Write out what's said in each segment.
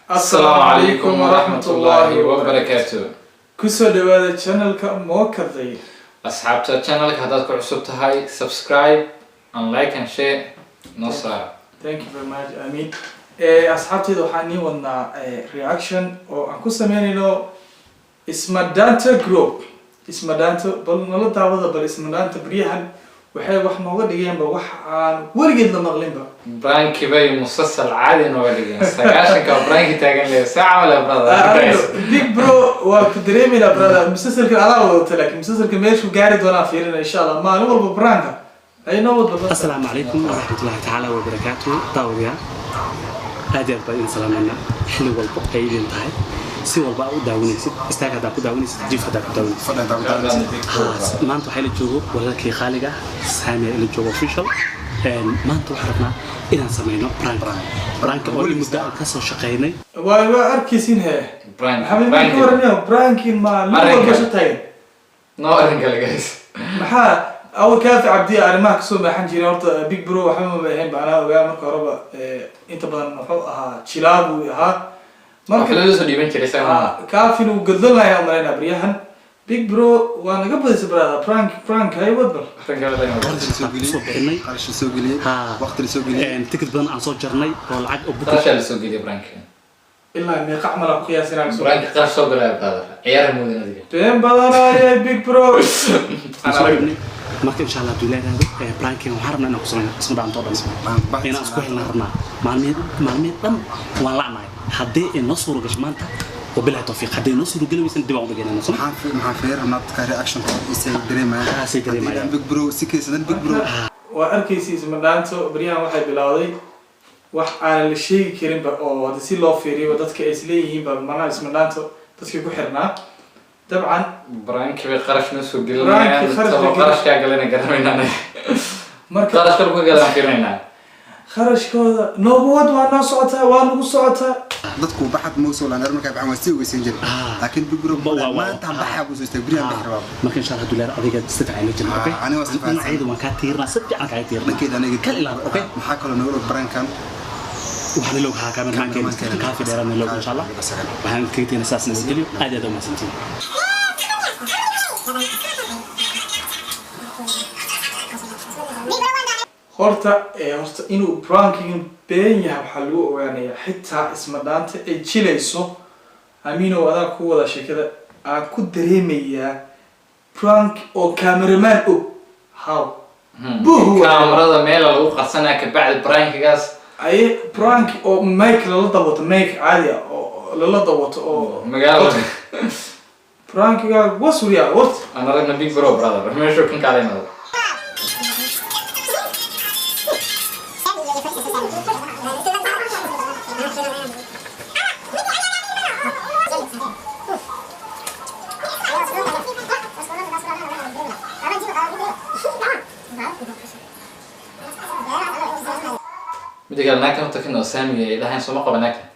Asalaamu calaykum waraxmatullaahi wabarakaatu. Kusoo dhawaada channelka Mookaday. Asxaabta channelka, haddaad ku cusub tahay, subscribe and like and share noo saara. Thank you very much, Amin. Asxaabteyda, waxaan niin wadnaa reaction oo aan ku sameynayno Ismadanta Group. Ismadanta, bal nala daawada. Bal Ismadanta baryahan waxay wax nooga dhigeenba wax aan weligeed la maqlinba. Prank-i bay musalsal caadi nooga dhigeen. 90-ka prank-i taagan leeya saa camal eh, brother. Big bro, waa ku dareemayna, brother. Musalsalkan adaa wadata, laakiin musalsalka meeshuu gaari doonaa fiirina, insha Allah. Maalin walba prank-a ay noo wadba bas. Asalaamu calaykum waraxmatullaahi tacaala wabarakaatu. Daawadayaal, aad iyo aad baan idin salaameynaa. Xilli walba ay idin tahay, si walba aa u daawanaysid, istaag haddaa ku daawanaysid, jiif haddaa ku daawanaysid. Haa, maanta waxaa ila joogo walaalkii qaaliga ah, Saamiya ila joogo official. Maanta waxaan rabnaa inaan sameyno prank, prank-a oo in muddo aan kasoo shaqeynay. Waa arkaysin he. Prank. Maxamed, ma ka warramaya prank-in maalin walba Arrinka. soo taagan? Noo arrinka guys. Maxaa awal Kaafi Cabdi arrimaha kasoo maaxan jiray? Horta big bro waxba maba ahayn ba, anaa ogaa marka horeba. Inta badan wuxuu ahaa jilaa buu ahaa. Marka marka laga soo dhiiban jiray isaga maaha. Kaafin uu gadlan lahaa umalaynaa baryahan. Big bro, waa naga badisay, brother. Prank, prank hay wad bal. Arrinka la Kusoo bixinay. Qarash la soo geliyey. Haa. Waqti la soo geliyey. Ticket badan aan soo jarnay oo lacag oo booking. Qarashaa la soo geliyay prank. Ilaa meeqa camal aan ku qiyaasinaa kasoo? Prank qarash soo galaya, brother, ciyaar moodin adiga. Been badanaaye, big bro. Aan soo dhiibnay. Marka insha Allah hadduu ilaahay yiraahdo, prank-igan waxaan rabnaa inaan ku sameyno Isma Dhaanto dhan, inaan isku helnaan rabnaa. Maalmeed maalmeed dhan waan la'nahay. Haddii ay noo suura gasho maanta, wabilahi tawfiiq. Haddii noo suura geli weysan, dib aan u dhiganayna soo. Maxaa fiir rabnaa dadka reaction-kooda isay dareemayaan. Ah, say dareemayaan. Haddii big bro si kaysadan, big bro. Waa arkaysa, Isma Dhaanto baryahan waxay bilowday wax aanan la sheegi karinba, oo hadda si loo fiiriyo dadka ay isleeyihiinba macnaha Isma Dhaanto dadkii ku xirnaa dabcan. Prank-i bay qarash noo soo Prank-i gelinayaan. kharash Tabo la gelin. Qarashkaa galana garanaynaa. Marka qarashka lagu galaan fiirinaynaa. Kharashkooda noogu wad, waa noo socotaa, waa nagu socotaa. Dadku baxad ma soo laan markay baxan waa sii ogeysan jiray. Ah. Laakiin big bro Waa. maanta baxaa buu soo istaagay, beriyan bixi rabaa. Marka insha Allah hadduu ilaahay, adiga si fiican ila jirna, okay? Ah, aniga waa si fiican. Dhinacayda waan kaa tiirnaa, si fiican kaaga tiirnaa. Dhankeeda aniga. Kal ilaal, okay? Maxaa kaloo nooga og prank-an? Waxaan ilowg haa cameraman-keena. Cameraman-keena. Kaafi dheeraadna ilowg, insha Allah. Waxaan kaga tegnaa saas, nabadgelyo, aad iyo aad u mahadsantihiin. Horta inuu prank-igan been yahay waxaa lagu ogaanayaa xitaa Isma Dhaanta ay jilayso. Aminow, adaa ku wada sheekada aan ku dareemayaa prank oo cameraman og how Buh. Kaamarada meela lagu qarsanaya kabacdi prank-igaas. Aye, prank oo mic lala dawato, mic caadi ah oo lala dawato oo magaalada. Prank-iga wasuriya warta. Aan aragna big bro, brother, meeshuu kan kaalinado. Mida kale, naagtan horta kan oo Saamiga ay dhahayn sooma qaba naagtan?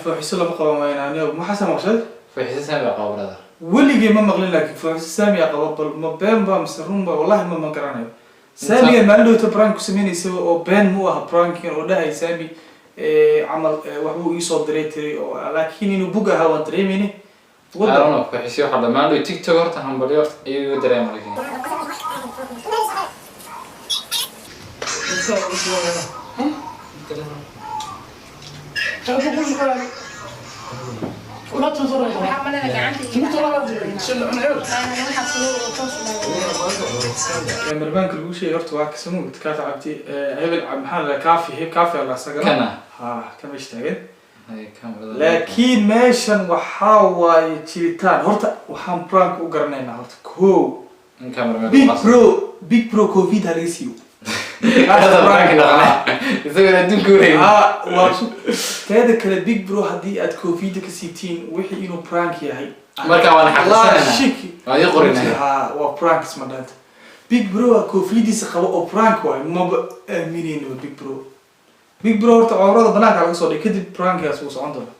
Fooxiso lama qaban wayna aniga. Maxaa maqsad? Fooxisa Saami baa qaba, brother. Weligay ma maqlin, laakiin fooxiso Saamiya qaba, bal ma been ba mise run ba? Wallahi ma garanayo. Saamiga maalin dhowta prank ku sameynaysa oo been mu aha prank-in oo dhahay Saami camal waxbuu iisoo diray tiri oo, laakiin inuu bug ahaa waan dareemayni. I don't know, fooxisi waxaa dhammaan dhow TikTok horta hambalyo ayuu igu dareema laakiin. Cameraman-ka lagu sheegay horta waa kasamugd Kaafi Cabdi, hebel maxaa la Kaafi heb Kaafi alla isagana. Kana. Ha, ka meesha taagan. Ay, kamarada. Laakiin meeshan waxaa waaye jiritaan. Horta waxaan prank u garanaynaa horta ko In cameraman big lagu qarsan. bro, big bro covid ha laga siiyo. Hada prank dhaqane isagoo adduunka wareegay. Ha, waa teeda kale, big bro, haddii aad covid ka siitiin wixii inuu prank yahay. Marka waan laa xaqiiqsanaynaa. Shiki. Waan ii qorinaa. Ha, waa prank isma dhaanta. Big bro waa koofiyadiisa qabo oo prank waayo, maba aaminayno big bro. Big bro horta cawrada banaanka laga soo dhigay, kadib prank-gaas wuu socon doonaa.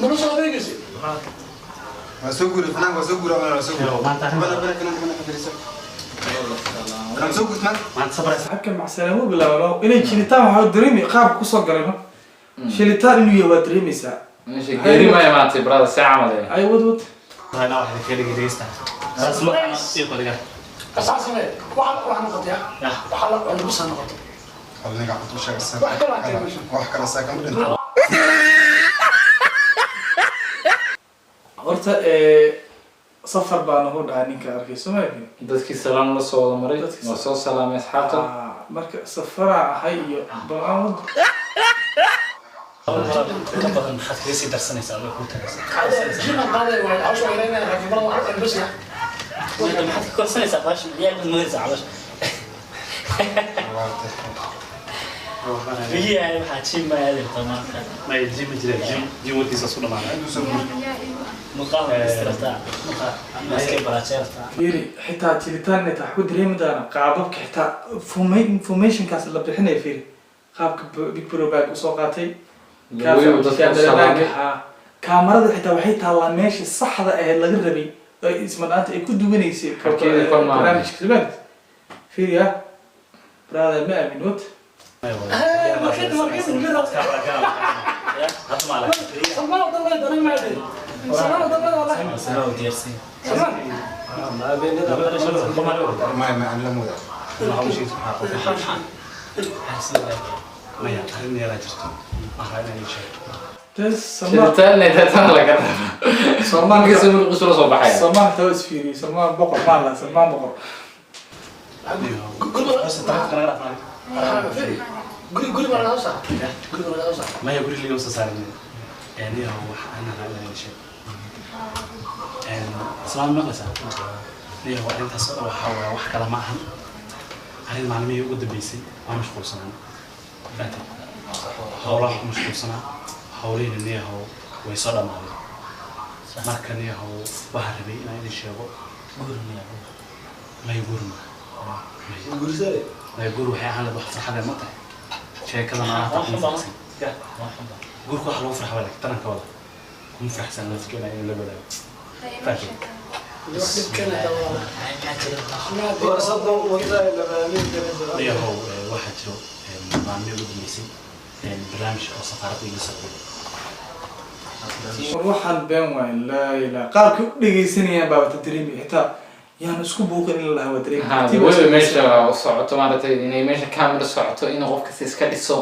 Nolosha adeegaysa. Waa soo guuray fanaanka, waa soo guuray, waa soo guuray. Maanta arrin Bana bana bana bana fadhiiso. Bana soo guurtay maanta. Maanta surprise. Xabka macsalaamo bilaabano inay jilitaan waxaa dareemi qaabka kusoo galay, no shilitaan inuu yahay waa dareemaysaa. Meesha geeri ma imaatay, brother, see camal eh. Ay, wad wad. Hayna waxa ka dhigay dhegeysta. Saas ma ii qoriga. Asaasane waxa wax noqotay, waxa la lagu soo noqotay. Ninka ku sheegay. Wax kale aan sheegay. Wax kale saa kama dhinto. Horta safar baa nagu dhahay ninka arkay, soo ma arkin? Dadkii salaam la soo wada maray. Dadkii waa soo salaamay asxaabta. Ah, marka safaraa ahay iyo bal aan wad. Ka badan maxaad kaga sii darsanaysaa adoo kuu tagaysa? Jima qaaday waa hawsha yareynaya, laakiin mar wax bas ya. Maxaad ka korsanaysaa baasha? Biyaha baad moodaysaa caloosha. Biyaha waxaa jim baa aadi rabtaa maanta. Ma gym ma jireen, gym gym warkiisa isku dhamaanay. Muuqaal waa is rabtaa, muuqaal iska baraajay rabtaa. Fiiri, xitaa jilitaan inay tahay waxu dareemi doonaa qaababka, xitaa informationkaas la bixinaya. Fiiri qaabka Big Bro bag usoo qaatay. Wuu dadka u salaamay. Kaamarada xitaa waxay taallaa meesha saxda ahayd laga rabay ee isma-dhaanta ay ku duwanaysay. Halkeedii kor maaha. Barnaamijka Soomaali. Fiiri ya brother, ma aamin, wad. Hadda ma aragtay? Salmaan wadada dareemayaa, Salmaan wadada wallahi. Salmaan u diyaarsan. Salmaan. Ma ma aan la moodaa. Maya, arrin yaraa jirto, waxaa inaan ii sheego. Des Salmaan. Shilitaan inay tahay tan laga rabaa. Salmaan. Markiisa muruqiisu la soo baxaya. Salmaan xitaa waa isfiiriyey. Salmaan boqor maan laha, Salmaan boqor. Guri guri baa laga soo saaray, guri baa laga soo saaray. Maya, guri ligama soo saarin. Niyow, wax aan rabaa inaan ii sheego. Salaam, maqlaysaa? Niyow, arrintaas oo waxaa waaye wax kale ma ahan, arrin maalmihii ugu dambeysay waa mashquulsanaa. Fahamtay? Howlaha ku mashquulsanaa, howlihina niyahow way soo dhammaadeen. Marka niyahow waxaan rabay inaan idin sheego. Maya, guur ma maya, guur waxay ahaan lahayd wax farxadee ma tahay sheekadan aan hata kuma faraxsan. Guurka waxa lagu farxa laakiin taranka wada kuma faraxsan lafka inaan idin la wadaago. Fahamtay? Niyahow, waxaa jiro maalmihii ugu dambeysay barnaamij oo safaaradda iga socday. War waxaan been waay, laa ilaa qaabkay u dhegeysanayaan baaba ta dareemi, xitaa yaan isku buuqin in la lahaa waa dareemi. Ha, Tartiib weli meesha u socoto maaragtay inay meesha camera socoto, inuu qof kasta iska dhiso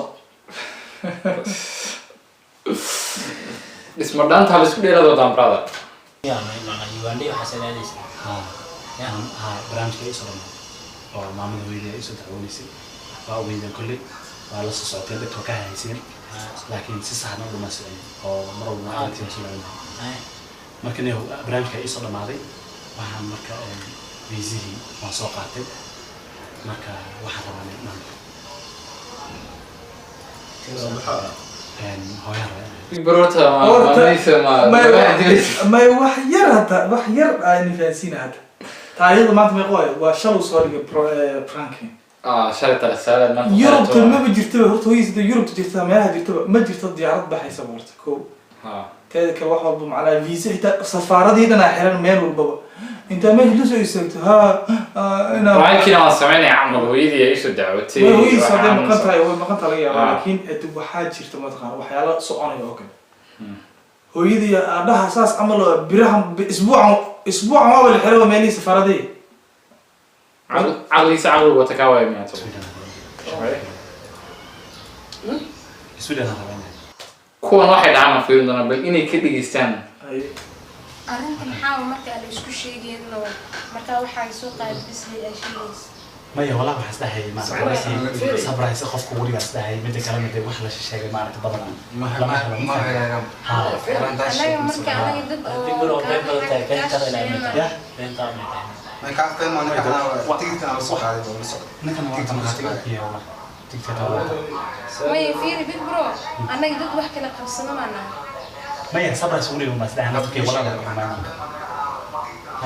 dhismo dhaanta ha la isku dheeraado wadaan, brother. Uganda waxaa aadaysaa? Ha ha, barnaamijka ay soo dhamaaday oo maamada hooyadii ay soo dacwoonaysay waa ogeydeen kolley, waa la soo socoteen, dhegta waa ka hahayseen, laakiin si saxna u dhama socon oo mar walba arrintii waa soo dhacay. Marka niyow barnaamijka ay soo dhamaaday, waxaan marka viisihii waan soo qaatay. Marka waxaan rabaa inaan hooyaan rabaa inaan Big Bro horta Horta, maamadiisa ma may wax yar hadda, wax yar aan fahansiina hadda. Taariikhda maanta meeqa waayo? Waa shaluu soo dhigay pranking. Ah, shalay tala saalaad maanta. Yurubta maba jirtaba horta. Hooyadiis hadday Yurubta jirta, meelaha jirtaba ma jirto diyaarad baxaysa horta ko. Teeda kale wax walba macnaha visa, xitaa safaaradii dhan aa xiran meel walbaba. Intaa meesha la soo istaagto ha inaa Prankiina waan sameynaya camal, hooyadii ay isoo dacwatay. Way hooyadiis hadday waxaan maqan tahay, way maqan tahay laga yaabaa. Ah. Laakiin hadi waxaa jirta mataqaana waxyaalo soconaya oo kale, hooyadii aadhaha saas camal oo biraha isbuucan isbuucan waaba la xiray meelihii safaaradii. Caqligiisa caqligu wata kaa waaya miyaa? Sweden Sweden aan rabaa inaan Kuwan waxay dhahaan aan fiirin doonaa bal inay ka dhegeystaan. Ay. Arrinta maxaa marka la isku sheegayno, marka waxaa soo qaadbisay ay sheegaysa? Maya, walaa waxaa isdhahayay maaragtay surprise qofka weligaa isdhahayay. Midda kalena dee wax la sheegay maaragtay badanaa lama helo. Ma hagaagan. Ha. Anaga marka anaga dad oo Big Bro been badan tahay, been tada ilaa kaa ya. Beentaa ma tahay? Ma ka fahmo ninka anaa tigidka aan soo qaaday oo la socday. Ninkan waa tan markhaati iyo walaa tigtata walaa. Maya, fiiri Big Bro, anaga dad wax kala qabsano maana. Maya, surprise weliga baa isdhahay naftkay walaa la xumayn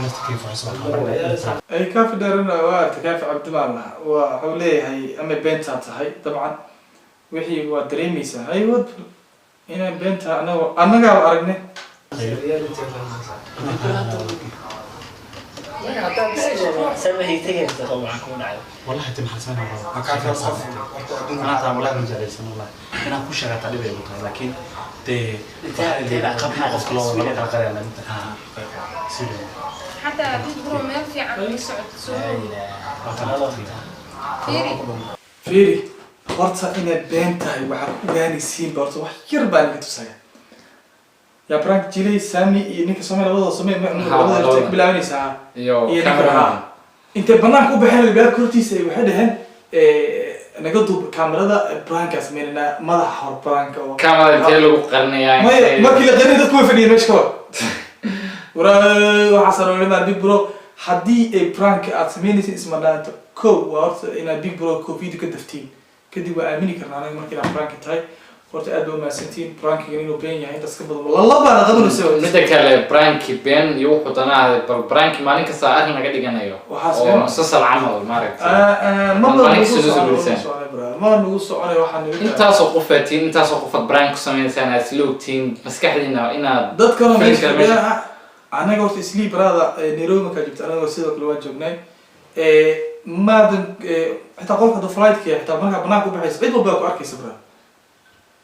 naftkay fuxus baa. Ay, Kaafi dheerana waa arta. Kaafi Cabdimaan laha waa wuxuu leeyahay ama beentaa tahay dabcan wixii waa dareemaysaa. Ay, wad inay beentaa anaga annagaaba aragne. والله انت محسن. انا تعال والله ما جالس والله انا كل شيء قاعد عليه لكن دي قبل قف لو لما kala qariyana inta sidoo Xataa Big Bro meel fiican ma socoto soo. Fiiri. Fiiri, horta inay been tahay waxaad ku ogaanaysiin ba horta wax yar baan iga tusaya. Yaa prank jilay? Sami iyo ninka Soomaaliya labadooda samee Ha, labadooda intay ku bilaabanaysaa iyo iyo ninka cameraman. Ha, intay banaanka u baxeen albaabka hortiisa ay waxay dhaheen, naga duub kaamirada, prankaa sameynayna madaxa hor pranka oo Camera intee lagu qarinayaa? Maya, markii la qarinay dadku way fadhiyeen meesha ka hor. Waraa waxaa saroolima Big Bro, haddii ay prank aad sameynaysid isma dhaanto ko waa horta inaad Big Bro ko video ka daftiin, kadib waa aamini karnaa anaga marka inaad prank tahay. Horta aad baa umahadsantihiin. Prankigan inuu been yahay intaas ka badan lalabaana qabanaysa. Midda kale, pranki been iyo wuxuu danaaday, bal pranki maalin kasta arrin laga dhiganayo Waxaas oo been. Musasal camal maaragtay. Ma Maalin nagu kasta soconay, soo soconay brother, ma nagu soconay waxaa naga intaasoo qofaad tihiin, intaasoo qofaad prank ku sameynaysaan, aad isla ogtihiin maskaxdiina inaad dadkana meesha Filimka meesha- fadhiya. Anaga horta islii brother, Nairobi markaa joogta anaga sidoo kale waan joognay. Maadan xitaa qolka hadda flightka xitaa markaa banaanka u baxaysa cid walba ku arkaysa brother.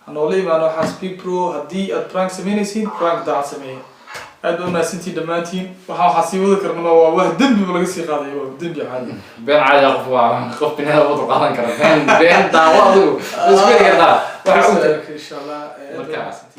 Ha noola imaano waxaas. Big Bro, haddii aad prank sameynaysiin, prank daacad sameeya. Aad baa umahadsantihiin dhammaantiin. Waxaa sii wadi karnama waa wax dembi ba laga sii qaaday, waa dembi caadi. Been caadi ah, qof waa qof binaadam u qaadan kara been daawo adigu isku heli kartaa waxa ogtahay. Insha Allah aad baa Marka- umahadsantihiin.